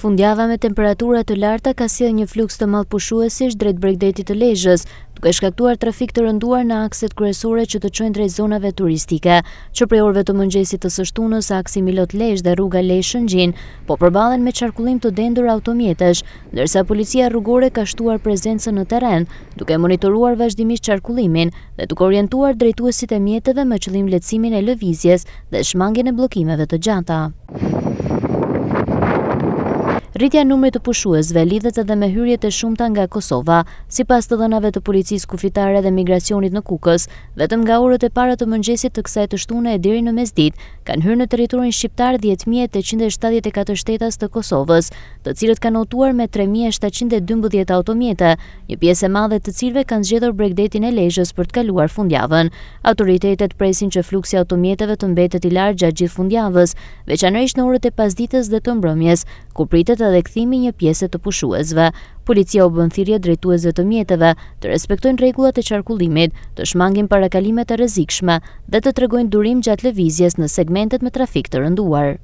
Fundjava me temperatura të larta ka sjellë një fluks të madh pushuesish drejt bregdetit të Lezhës, duke shkaktuar trafik të rënduar në akset kryesore që të çojnë drejt zonave turistike. Që prej orëve të mëngjesit të së shtunës, aksi Milot-Lezhë dhe rruga Lezhë-Shëngjin po përballen me qarkullim të dendur automjetesh, ndërsa policia rrugore ka shtuar prezencën në terren, duke monitoruar vazhdimisht qarkullimin dhe duke orientuar drejtuesit e mjeteve me qëllim lehtësimin e lëvizjes dhe shmangien e bllokimeve të gjata. Rritja e numrit të pushuesve lidhet edhe me hyrjet e shumta nga Kosova. Sipas të dhënave të Policisë Kufitare dhe Migracionit në Kukës, vetëm nga orët e para të mëngjesit të kësaj të shtune e deri në mesditë, kanë hyrë në territorin shqiptar 10.874 shtetas të Kosovës, të cilët kanë udhëtuar me 3712 automjete, një pjesë e madhe të cilëve kanë zgjedhur bregdetin e Lezhës për të kaluar fundjavën. Autoritetet presin që fluksi i automjeteve të mbetet i lartë gjatë gjithë fundjavës, veçanërisht në orët e pasdites dhe të mbrëmjes, ku pritet edhe kthimi i një pjese të pushuesve. Policia u bën thirrje drejtuesve të mjeteve të respektojnë rregullat e qarkullimit, të shmangin parakalimet e rrezikshme dhe të tregojnë durim gjatë lëvizjes në segmentet me trafik të rënduar.